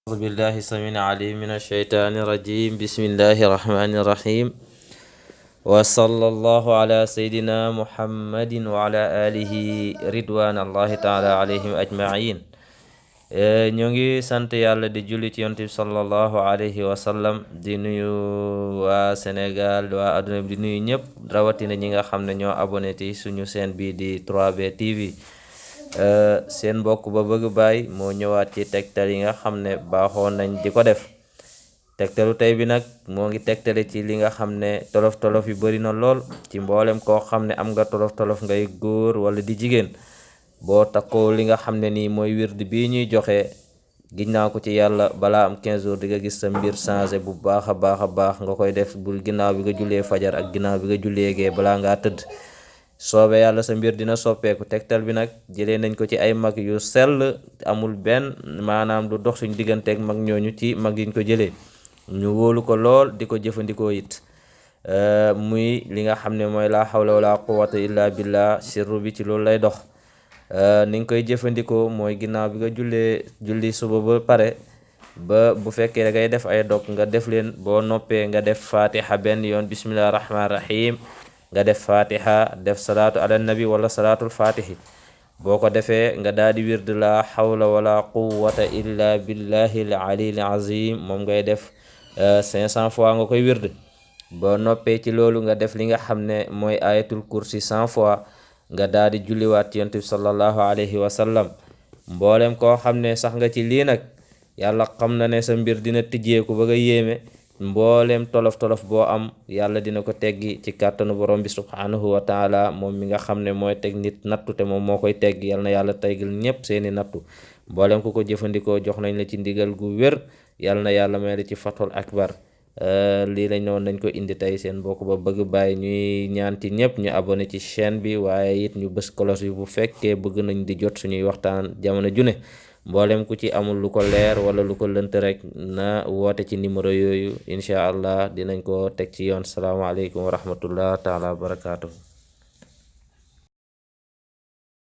أعوذ بالله السميع العليم من الشيطان الرجيم بسم الله الرحمن الرحيم وصلى الله على سيدنا محمد وعلى آله رضوان الله تعالى عليهم أجمعين ñoo ngi sant yàlla di julli ci yonent bi sallallahu alayhi wa sallam di nuyu waa Sénégal waa adduna bi di nuyu ñëpp rawatina ñi nga xam ne ñoo abonné ci suñu chaîne bi di 3B TV seen mbokk ba bëgg baay moo ñëwaat ci tegtal yi nga xam ne baaxoon nañ di ko def tegtalu tey bi nag moo ngi tegtale ci li nga xam ne tolof-tolof yu bari na lool ci mboolem koo xam ne am nga tolof-tolof ngay góor wala di jigéen boo takkoo li nga xam ne nii mooy wird bii ñuy joxe ginnaaw ko ci yàlla balaa am 15 jours di nga gis sa mbir changé bu baax a baax nga koy def bul ginnaaw bi nga jullee fajar ak ginnaaw bi nga jullee gee balaa ngaa tëdd soobe yàlla sa mbir dina soppeeku tegtal bi nag jëlee nañ ko ci ay mag yu sell amul benn maanaam du dox suñ digganteeg mag ñooñu ci mag yiñ ko jëlee ñu wóolu ko lool di ko jëfandikoo it muy li nga xam ne mooy laa hawla wala quwwata illa billah sirru bi ci loolu lay dox ni nga koy jëfandikoo mooy ginnaaw bi nga julli suba ba pare ba bu fekkee da ngay def ay dog nga def leen boo noppee nga def fatiha benn yoon bismillah rahman rahim nga def fatiha def salaatu ala nabi wala salaatul fatihi boo ko defee nga daal di wird la hawla wala quwwata illa billahi al aliyil azim moom ngay def 500 fois nga koy wird boo noppee ci loolu nga def li nga xam ne mooy ayatul kursi 100 fois nga daal di julliwaat ci yonent bi sallallahu alayhi wa sallam mboolem koo xam ne sax nga ci lii nag yàlla xam na ne sa mbir dina tijjeeku ba nga yéeme mboolem tolof-tolof boo am yàlla dina ko teggi ci kàttanu borom bi subhanahu wa taala moom mi nga xam ne mooy teg nit nattu te moom moo koy teggi yal na yàlla teggil ñépp seeni nattu mboolem ku ko jëfandikoo jox nañ la ci ndigal gu wér yal na yàlla may la ci fatul akbar lii lañ noonu nañ ko indi tey seen mbokk ba bëgg bàyyi ñuy ñaan ci ñëpp ñu abonné ci chaîne bi waaye it ñu bës cloche bi bu fekkee bëgg nañ di jot suñuy waxtaan jamono june mboolem ku ci amul lu ko leer wala lu ko lënt rek na woote ci numéro yooyu incha allah dinañ ko teg ci yoon salaamaaleykum wa rahmatullah taala wa barakaatuhu